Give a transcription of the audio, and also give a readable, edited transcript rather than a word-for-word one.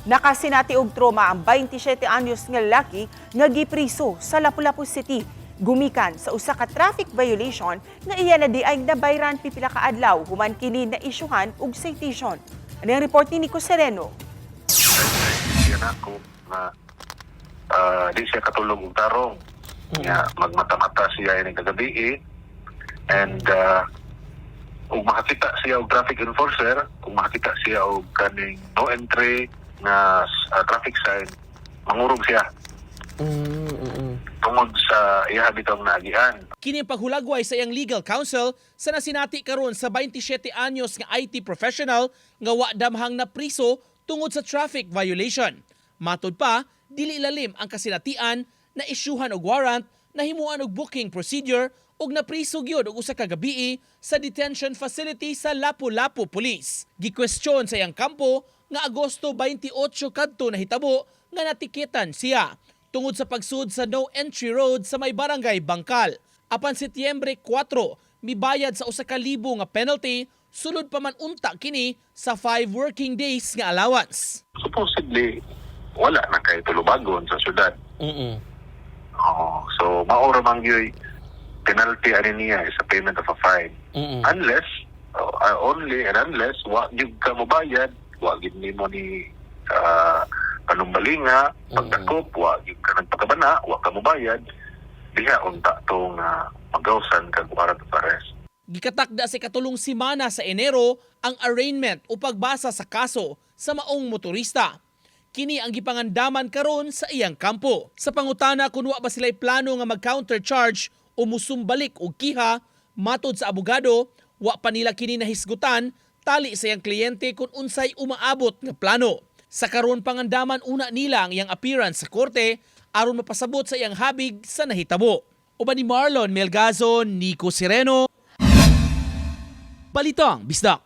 Nakasinati og trauma ang 27 anyos nga lalaki nga gipriso sa Lapu-Lapu City gumikan sa usa ka traffic violation nga iya na diay nabayran pipila ka adlaw human kini na isyuhan og citation. Ano ang report ni Nico Sereno? Siya nako na di siya katulog og tarong. Nga magmata-mata siya ining kagabi eh. And ug makakita siya og traffic enforcer, kung makakita siya og kaning no entry nga traffic sign, mangurog siya tungod sa iya bitong naagian. Kini ang paghulagway sa iyang legal counsel sa nasinati karon sa 27 anyos nga IT professional nga wa damhang napriso tungod sa traffic violation. Matod pa, dili lalim ang kasinatian na isyuhan og warrant, nahimuan og booking procedure ug napriso gyud og usa ka gabii sa detention facility sa Lapu-Lapu Police. Gikwestiyon sa iyang kampo nga Agosto 28 kadto nahitabo nga natiketan siya tungod sa pagsud sa no entry road sa may barangay Bangkal. Apan Setyembre 4, mibayad sa 1,000 nga penalty, sulod pa man unta kini sa 5 working days nga allowance. Supposedly, wala na kay tulubagon sa syudad. Oo. So, mao ra man gyud penalty ani niya is a payment of a fine. Unless, only and unless, wa gyud ka mobayad, wa gyud nimo ni panumbalinga, pagdakop, wa gyud ka nagpakabana, wa ka mobayad, diha unta tong magawsan kag warrant of arrest. Gikatakda sa ikatulong simana sa Enero ang arraignment o pagbasa sa kaso sa maong motorista. Kini ang gipangandaman karon sa iyang kampo. Sa pangutana kung wa ba sila'y plano nga mag-counter charge o musumbalik og kiha, matod sa abogado, wa pa nila kini nahisgutan tali sa iyang kliyente kung unsay umaabot nga plano. Sa karon, pangandaman una nila ang iyang appearance sa korte aron mapasabot sa iyang habig sa nahitabo. Uban ni Marlon Melgazo, Nico Sereno, Balitang Bisdak.